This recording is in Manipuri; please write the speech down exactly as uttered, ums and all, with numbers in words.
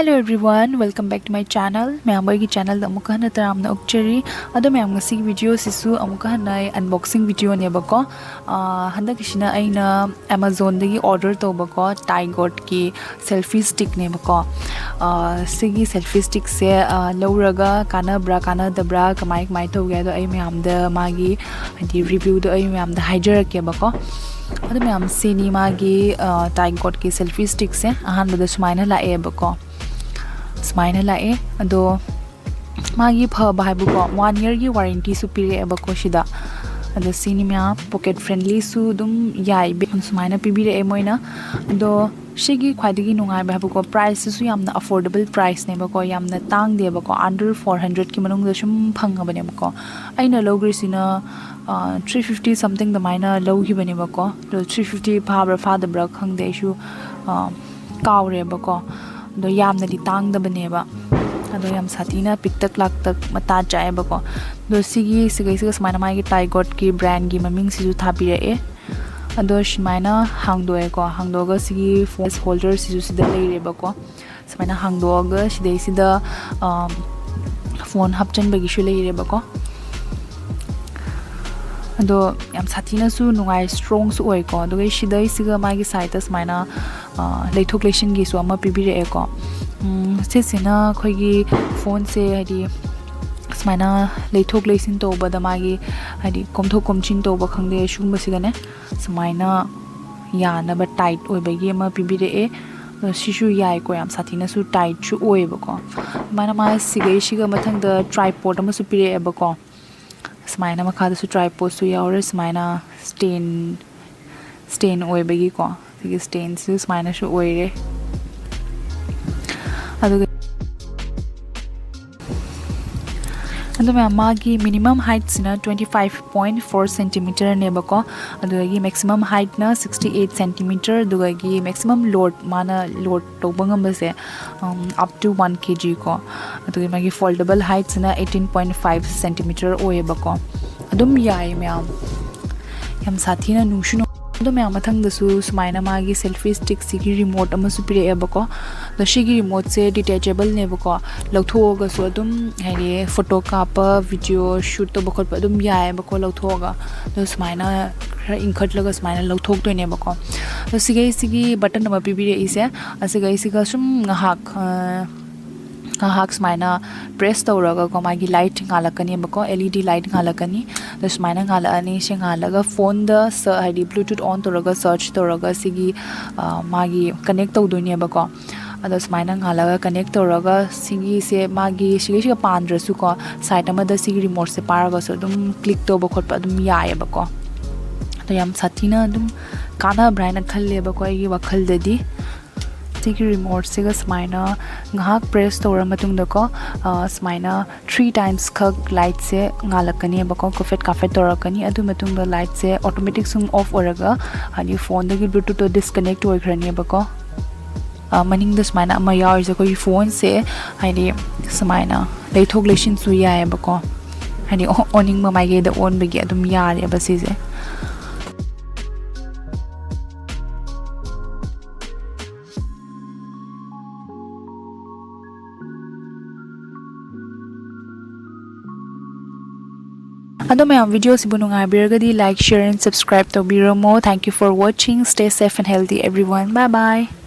Hello everyone, welcome back to my channel. ꯃꯌꯥꯝꯕꯨ ꯑꯩꯒꯤ channelꯗ ꯑꯃꯨꯛꯀ ꯍꯟꯅ ꯇꯔꯥꯝꯅ ꯑꯣꯛꯆꯔꯤ꯫ ꯑꯗꯣ ꯃꯌꯥꯝ, ꯉꯁꯤꯒꯤ videoꯁꯤꯁꯨ ꯑꯃꯨꯛꯀ ꯍꯟꯅ ꯑꯩ unboxing videoꯅꯦꯕꯀꯣ꯫ ꯑꯥ, ꯍꯟꯗꯛꯀꯤꯁꯤꯅ ꯑꯩꯅ Amazonꯗꯒꯤ order ꯇꯧꯕꯀꯣ, Taigotꯀꯤ selfie stickꯅꯦꯕꯀꯣ꯫ ꯑꯥ, ꯁꯤꯒꯤ selfie stickꯁꯦ, ꯑꯥ, ꯂꯧꯔꯒ ꯀꯥꯟꯅꯕ꯭ꯔꯥ ꯀꯥꯟꯅꯗꯕ꯭ꯔꯥ, ꯀꯃꯥꯏ ꯀꯃꯥꯏ ꯇꯧꯒꯦ ꯍꯥꯏꯗꯣ ꯑꯩ ꯃꯌꯥꯝꯗ ꯃꯥꯒꯤ, ꯍꯥꯏꯗꯤ, reviewꯗꯣ ꯑꯩ ꯃꯌꯥꯝꯗ ꯍꯥꯏꯖꯔꯛꯀꯦꯕꯀꯣ꯫ ꯑꯗꯣ ꯃꯌꯥꯝ, ꯁꯤꯅꯤ ꯃꯥꯒꯤ, ꯑꯥ, Taigotꯀꯤ selfie stickꯁꯦ꯫ ꯑꯍꯥꯟꯕꯗ ꯁꯨꯃꯥꯏꯅ ꯂꯥꯛꯑꯦꯕꯀꯣ, ꯁꯨꯃꯥꯏꯅ ꯂꯥꯛꯑꯦ꯫ ꯑꯗꯣ ꯃꯥꯒꯤ ꯐꯕ ꯍꯥꯏꯕꯨꯀꯣ, one yearꯒꯤ warrantyꯁꯨ ꯄꯤꯔꯛꯑꯦꯕꯀꯣ ꯁꯤꯗ꯫ ꯑꯗꯣ ꯁꯤꯅꯤ ꯃꯌꯥꯝ, pocket friendlyꯁꯨ ꯑꯗꯨꯝ ꯌꯥꯏ, ꯁꯨꯃꯥꯏꯅ ꯄꯤꯕꯤꯔꯛꯑꯦ ꯃꯣꯏꯅ꯫ ꯑꯗꯣ ꯁꯤꯒꯤ ꯈ꯭ꯋꯥꯏꯗꯒꯤ ꯅꯨꯡꯉꯥꯏꯕ ꯍꯥꯏꯕꯨꯀꯣ, priceꯁꯤꯁꯨ ꯌꯥꯝꯅ affordable priceꯅꯦꯕꯀꯣ, ꯌꯥꯝꯅ ꯇꯥꯡꯗꯦꯕꯀꯣ, under four hundredꯀꯤ ꯃꯅꯨꯡꯗ ꯁꯨꯝ ꯐꯪꯉꯕꯅꯦꯕꯀꯣ꯫ ꯑꯩꯅ ꯂꯧꯈ꯭ꯔꯤꯁꯤꯅ, ꯑꯥ, three fifty something ꯑꯗꯨꯃꯥꯏꯅ ꯂꯧꯈꯤꯕꯅꯦꯕꯀꯣ꯫ ꯑꯗꯣ three fifty ꯐꯥꯕ꯭ꯔꯥ ꯐꯥꯗꯕ꯭ꯔꯥ ꯈꯪꯗꯦ, ꯑꯩꯁꯨ, ꯑꯥ, ꯀꯥꯎꯔꯦꯕꯀꯣ꯫ ꯑꯗꯣ ꯌꯥꯝꯅꯗꯤ ꯇꯥꯡꯗꯕꯅꯦꯕ꯫ ꯑꯗꯣ ꯌꯥꯝ ꯁꯥꯊꯤꯅ ꯄꯤꯛꯇꯛ ꯂꯥꯛꯇꯛ ꯃꯇꯥ ꯆꯥꯏꯌꯦꯕꯀꯣ꯫ ꯑꯗꯣ ꯁꯤꯒꯤ, ꯁꯤꯒꯩꯁꯤꯒ ꯁꯨꯃꯥꯏꯅ ꯃꯥꯒꯤ Taigotꯀꯤ brandꯒꯤ ꯃꯃꯤꯡꯁꯤꯁꯨ ꯊꯥꯕꯤꯔꯛꯑꯦ꯫ ꯑꯗꯣ ꯁꯨꯃꯥꯏꯅ ꯍꯥꯡꯗꯣꯛꯑꯦꯀꯣ꯫ ꯍꯥꯡꯗꯣꯛꯑꯒ ꯁꯤꯒꯤ phone holderꯁꯤꯁꯨ ꯁꯤꯗ ꯂꯩꯔꯦꯕꯀꯣ꯫ ꯁꯨꯃꯥꯏꯅ ꯍꯥꯡꯗꯣꯛꯑꯒ ꯁꯤꯗꯩꯁꯤꯗ, ꯑꯝ, phone ꯍꯥꯞꯆꯟꯕꯒꯤꯁꯨ ꯂꯩꯔꯦꯕꯀꯣ꯫ ꯑꯗꯣ ꯌꯥꯝ ꯁꯥꯊꯤꯅꯁꯨ ꯅꯨꯡꯉꯥꯏ, strongꯁꯨ ꯑꯣꯏꯀꯣ꯫ ꯑꯗꯨꯒ ꯁꯤꯗꯩꯁꯤꯒ ꯃꯥꯒꯤ sideꯇ ꯁꯨꯃꯥꯏꯅ, ꯑ, ꯂꯩꯊꯣꯛ ꯂꯩꯁꯤꯟꯒꯤꯁꯨ ꯑꯃ ꯄꯤꯕꯤꯔꯛꯑꯦꯀꯣ꯫ ꯎꯝ, ꯁꯤꯁꯤꯅ ꯑꯩꯈꯣꯏꯒꯤ phoneꯁꯦ, ꯍꯥꯏꯗꯤ, ꯁꯨꯃꯥꯏꯅ ꯂꯩꯊꯣꯛ ꯂꯩꯁꯤꯟ ꯇꯧꯕꯗ ꯃꯥꯒꯤ, ꯍꯥꯏꯗꯤ, ꯀꯣꯝꯊꯣꯛ ꯀꯣꯝꯁꯤꯟ ꯇꯧꯕ ꯈꯪꯗꯦ, ꯁꯤꯒꯨꯝꯕꯁꯤꯒꯅꯦ ꯁꯨꯃꯥꯏꯅ ꯌꯥꯅꯕ tight ꯑꯣꯏꯕꯒꯤ ꯑꯃ ꯄꯤꯕꯤꯔꯛꯑꯦ꯫ ꯑꯗꯣ ꯁꯤꯁꯨ ꯌꯥꯏꯀꯣ, ꯌꯥꯝ ꯁꯥꯊꯤꯅꯁꯨ tightꯁꯨ ꯑꯣꯏꯌꯦꯕꯀꯣ꯫ ꯑꯗꯨꯃꯥꯏꯅ ꯃꯥ ꯁꯤꯒꯩꯁꯤꯒ ꯃꯊꯪꯗ tripod ꯑꯃꯁꯨ ꯄꯤꯔꯛꯑꯦꯕꯀꯣ꯫ ꯁꯨꯃꯥꯏꯅ ꯃꯈꯥꯗꯁꯨ tripodꯁꯨ ꯌꯥꯎꯔꯦ, ꯁꯨꯃꯥꯏꯅ stand, stand ꯑꯣꯏꯕꯒꯤꯀꯣ꯫ ꯁꯤꯒꯤ standꯁꯤꯁꯨ ꯁꯨꯃꯥꯏꯅꯁꯨ ꯑꯣꯏꯔꯦ꯫ ꯑꯗꯨꯒ ꯑꯗꯣ ꯃꯌꯥꯝ, ꯃꯥꯒꯤ minimum heightꯁꯤꯅ twenty five point four centimeterꯅꯦꯕꯀꯣ꯫ ꯑꯗꯨꯗꯒꯤ maximum heightꯅ sixty eight centimeter, ꯑꯗꯨꯗꯒꯤ maximum load, ꯃꯥꯅ load ꯇꯧꯕ ꯉꯝꯕꯁꯦ, ꯎꯝ, up to one kg ꯀꯣ꯫ ꯑꯗꯨꯒꯤ ꯃꯥꯒꯤ foldable heightꯁꯤꯅ eighteen point five centimeter ꯑꯣꯏꯌꯦꯕꯀꯣ꯫ ꯑꯗꯨꯝ ꯌꯥꯏ ꯃꯌꯥꯝ, ꯌꯥꯝ ꯁꯥꯊꯤꯅ ꯅꯨꯡꯁꯨ ꯅꯨꯡ-, ꯑꯗꯣ ꯃꯌꯥꯝ, ꯃꯊꯪꯗꯁꯨ ꯁꯨꯃꯥꯏꯅ ꯃꯥꯒꯤ selfie stickꯁꯤꯒꯤ remote ꯑꯃꯁꯨ ꯄꯤꯔꯛꯑꯦꯕꯀꯣ꯫ ꯁꯤꯒꯤ ꯔꯤꯃꯣꯠꯁꯦ ꯗꯤꯇꯦꯆꯦꯕꯜꯅꯦꯕꯀꯣ, ꯂꯧꯊꯣꯛꯑꯒꯁꯨ ꯑꯗꯨꯝ, ꯍꯥꯏꯗꯤ, ꯐꯣꯇꯣ ꯀꯥꯞꯄ, ꯚꯤꯗꯤꯑꯣ ꯁꯨꯠ ꯇꯧꯕ ꯈꯣꯠꯄ ꯑꯗꯨꯝ ꯌꯥꯏꯑꯕꯀꯣ ꯂꯧꯊꯣꯛꯑꯒ꯫ ꯑꯗꯣ ꯁꯨꯃꯥꯏꯅ ꯈꯔ ꯏꯟꯈꯠꯂꯒ ꯁꯨꯃꯥꯏꯅ ꯂꯧꯊꯣꯛꯇꯣꯏꯅꯦꯕꯀꯣ꯫ ꯑꯗꯣ ꯁꯤꯒꯩꯁꯤꯒꯤ ꯕꯇꯟ ꯑꯃ ꯄꯤꯕꯤꯔꯛꯏꯁꯦ, ꯑꯁꯤꯒꯩꯁꯤꯒ ꯁꯨꯝ ꯉꯥꯏꯍꯥꯛ, ꯑ, ꯉꯥꯏꯍꯥꯛ ꯁꯨꯃꯥꯏꯅ ꯄ꯭ꯔꯦꯁ ꯇꯧꯔꯒꯀꯣ, ꯃꯥꯒꯤ ꯂꯥꯏꯠ ꯉꯥꯜꯂꯛꯀꯅꯦꯕꯀꯣ, ꯑꯦꯜ ꯏ ꯗꯤ ꯂꯥꯏꯠ ꯉꯥꯜꯂꯛꯀꯅꯤ꯫ ꯑꯗꯣ ꯁꯨꯃꯥꯏꯅ ꯉꯥꯜꯂꯛꯑꯅꯤ꯫ ꯁꯤ ꯉꯥꯜꯂꯒ ꯐꯣꯟꯗ ꯁ-, ꯍꯥꯏꯗꯤ, ꯕ꯭ꯂꯨꯇꯨꯠ ꯑꯣꯟ ꯇꯧꯔꯒ ꯁꯔꯆ ꯇꯧꯔꯒ ꯁꯤꯒꯤ, ꯑ, ꯃꯥꯒꯤ ꯀꯅꯦꯛ ꯇꯧꯗꯣꯏꯅꯦꯕꯀꯣ꯫ ꯑꯗꯣ ꯁꯨꯃꯥꯏꯅ ꯉꯥꯜꯂꯒ ꯀꯅꯦꯛ ꯇꯧꯔꯒ ꯁꯤꯒꯤꯁꯦ ꯃꯥꯒꯤ ꯁꯤꯒꯤꯁꯤꯒ ꯄꯥꯟꯗ꯭ꯔꯁꯨꯀꯣ, ꯁꯥꯏꯠ ꯑꯃꯗ ꯁꯤꯒꯤ ꯔꯤꯃꯣꯠꯁꯦ ꯄꯥꯏꯔꯒꯁꯨ ꯑꯗꯨꯝ ꯀ꯭ꯂꯤꯛ ꯇꯧꯕ ꯈꯣꯠꯄ ꯑꯗꯨꯝ ꯌꯥꯏꯑꯕꯀꯣ꯫ ꯑꯗꯣ ꯌꯥꯝ ꯁꯥꯊꯤꯅ ꯑꯗꯨꯝ ꯀꯥꯟꯅꯕ꯭ꯔꯥ ꯍꯥꯏꯅ ꯈꯜꯂꯦꯕꯀꯣ ꯑꯩꯒꯤ ꯋꯥꯈꯜꯗꯗꯤ꯫ ꯁꯤꯒꯤ ꯔꯤꯃꯣꯠꯁꯤꯒ ꯁꯨꯃꯥꯏꯅ ꯉꯥꯏꯍꯥꯛ ꯄ꯭ꯔꯦꯁ ꯇꯧꯔ ꯃꯇꯨꯡꯗꯀꯣ, ꯑ, ꯁꯨꯃꯥꯏꯅ ꯊ꯭ꯔꯤ ꯇꯥꯏꯝꯁ ꯈꯛ ꯂꯥꯏꯠꯁꯦ ꯉꯥꯜꯂꯛꯀꯅꯦꯕꯀꯣ, ꯀꯣꯐꯦꯠ ꯀꯥꯐꯦꯠ ꯇꯧꯔꯛꯀꯅꯤ꯫ ꯑꯗꯨ ꯃꯇꯨꯡꯗ ꯂꯥꯏꯠꯁꯦ ꯑꯣꯇꯣꯃꯦꯇꯤꯛ ꯁꯨꯝ ꯑꯣꯐ ꯑꯣꯏꯔꯒ, ꯍꯥꯏꯗꯤ, ꯐꯣꯟꯗꯒꯤ ꯕ꯭ꯂꯨꯇꯨꯠꯇꯣ ꯗꯤꯁꯀꯅꯦꯛ ꯑꯣꯏꯈ꯭ꯔꯅꯦꯕꯀꯣ꯫ ꯑ, ꯃꯅꯤꯡꯗ ꯁꯨꯃꯥꯏꯅ ꯑꯃ ꯌꯥꯎꯔꯤꯁꯦ ꯑꯩꯈꯣꯏꯒꯤ ꯐꯣꯟꯁꯦ, ꯍꯥꯏꯗꯤ, ꯁꯨꯃꯥꯏꯅ ꯂꯩꯊꯣꯛ ꯂꯩꯁꯤꯟꯁꯨ ꯌꯥꯏꯑꯕꯀꯣ, ꯍꯥꯏꯗꯤ, ꯑꯣ-, ꯑꯣꯟꯅꯤꯡꯕ ꯃꯥꯏꯀꯩꯗ ꯑꯣꯟꯕꯒꯤ ꯑꯗꯨꯝ ꯌꯥꯔꯦꯕ ꯁꯤꯁꯦ꯫ ꯑꯗꯣ ꯃꯌꯥꯝ, ꯚꯤꯗꯤꯑꯣꯁꯤꯕꯨ ꯅꯨꯡꯉꯥꯏꯕꯤꯔꯒꯗꯤ like, share and subscribe ꯇꯧꯕꯤꯔꯝꯃꯣ꯫ Thank you for watching. Stay safe and healthy, everyone. Bye bye.